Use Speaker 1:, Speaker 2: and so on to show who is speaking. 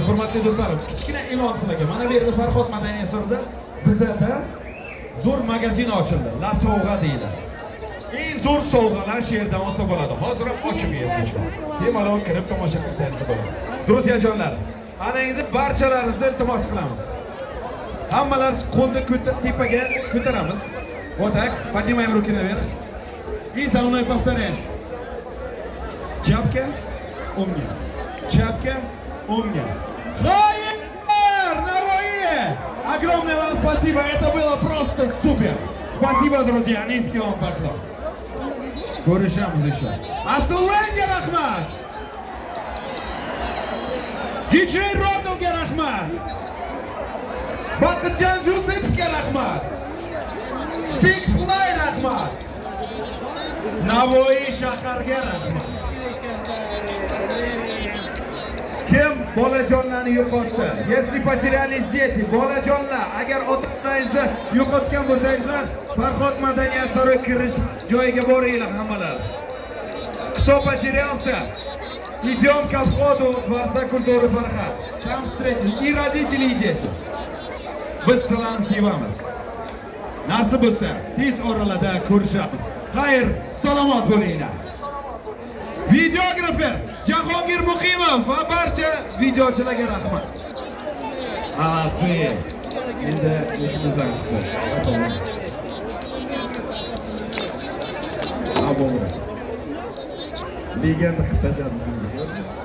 Speaker 1: Hurmatli do'stlarim, kichkina e'lon sizlarga. Mana bu yerda Farhod madaniyat saroyida bizada zo'r magazin ochildi. La sovg'a deyiladi. Eng zo'r sovg'alar shu yerdan olsa bo'ladi. Hozir ham ochib yeysiz. Bemalol kirib tomosha qilsangiz bo'ladi. Друзья jonlar, ana endi barchalaringizni iltimos qilamiz. Hammalaringiz qo'lni tepaga ko'taramiz. Вот так, поднимаем руки наверх. И за мной повторяем. Chapga, o'ngga. Chapga, o'ngga. Xayr! Navoiy! Огромное вам спасибо, это было просто супер. Спасибо, друзья, низкий вам поклон. Ko'rishamiz еще. Asullenga rahmat! DJ Rodilga rahmat! Baxtjon Yusupovga rahmat! Big Fly rahmat! Navoiy shaharga rahmat! Kim bolajonlarni yo'qotdi? Если потерялись дети, bolajonlar, agar ota-onangizni yo'qotgan bo'lsangizlar, Farhod madaniyat saroyi kirish joyiga boringlar hammalar. Кто потерялся, идем ко входу Дворца культуры Фархад. Там встретим и родители, и дети. Biz sizlarni sevamiz. Nasib bo'lsa, tez oralarda ko'rishamiz. Xayr, salomat bo'linglar. Videografer Jahongir Muqimov va barcha videochilarga rahmat. Молодцы. Endi esimizdan chiqdi. Ha, bo'ldi. Legenda qilib tashladi.